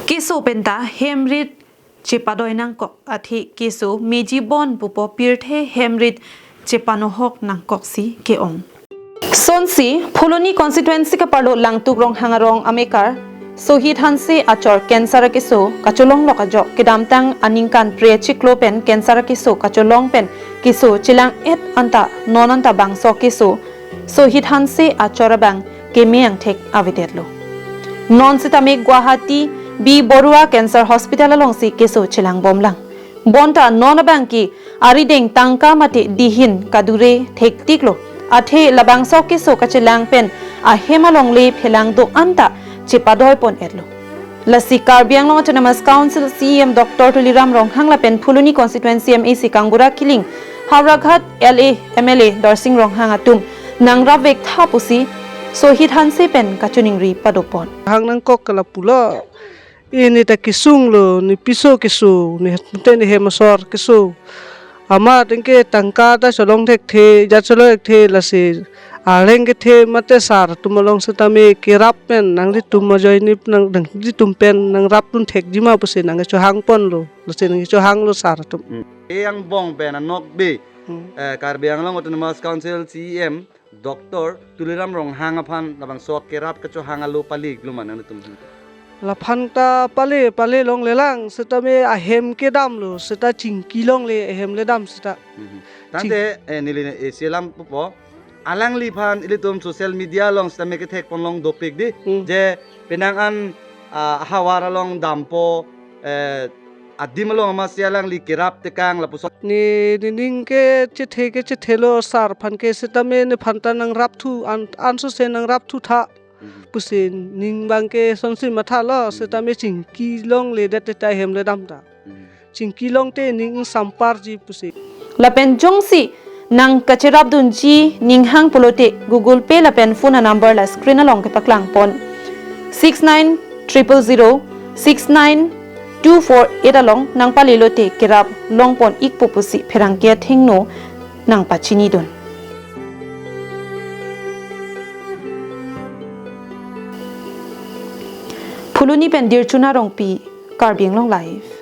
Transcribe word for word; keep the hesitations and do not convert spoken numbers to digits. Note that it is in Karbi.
Keso penta hem rit chepadoi nangkok athe keso meji bon pupo pirthe hem rit chepanohok nangkoksi ke-ong. Sonsi, Phuloni constituency kaparlo Langtuk Ronghang arong amekar Sohit Hanse achor cancer akeso kacholonglok ajok kedamtang aningkan pre chiklo pen cancer akeso kacholong pen keso chelang-et anta non anta bangso keso Sohit Hanse achor abang keme angthek avedetlo. Non sitame Guwahati B Borua Cancer Hospital alongsi keso chelangbomlang. Bonta non abangke arideng tangka mate dihin kadure thektiklo. Athe labangso keso kachelang pen ahem alongle phelang do-an ta chepadoi pon-etlo. Lasi Karbi Anglong Autonomous Council C E M Doctor Tuliram Ronghang lapen Phuloni Constituency M A C Kangbura Killing, Howraghat L A M L A Darsing Ronghang atum nangrapvek tha pusi Sohit Hanse pen kachiningri padopon. Hang nangkok ke lapulo. Ini ta kesung lo, ne piso keso, ne te ne hem asor keso. Amat anke tangka ta cholong thekthe, jat cholong thekthe lasi areng kethe mate sar atum along sitame kerap pen nanglitum ajoine nang nanglitum pen nangrapdun thekji ma pusi nangkechohang ponlo, lasi nangkechohanglo sar atum. Hmm. E angbong pen anokbe, Hmm. eh, Karbi Anglong Autonomous Council C E M Doctor Tuliram Ronghang aphan labangso kerap kechohang alo pali iklo ma nanglitum? Laphan ta pali, pali longlelang, sitame ahem kedamlo, sita chingki longle ahem ledam sita. Mhm. Tangte, eh, neli, eh, selam pupo. Alangliphan ilitum social media along sitame kethek ponlong dopik di. Hmm. Je penang an, ah, havar along dampo, eh, adim along amatsi alangli kerap tekang lapuson. Ne, nening kechethe kechethelo sar aphan ke sitame nephan ta nangrapthu an, ansose nangrapthu tha. Mhm. Pusi ning abangke sonsi mathalo, Mhm. sitame chingki longledet te ta hem ledam ta. Mhm. Chingki long te ning samparji pusi. Lapen jongsi nangkacherapdunji ninghang pulote Google Pay lapen phone number la screen along kepaklang pon. Six nine triple zero six nine two four eight along nangpalelote kerap longpon ikpo pusi pherangke athengno nangpachinidun. Phuloni pen Dirchuna Rongpi, Karbi Anglong Live.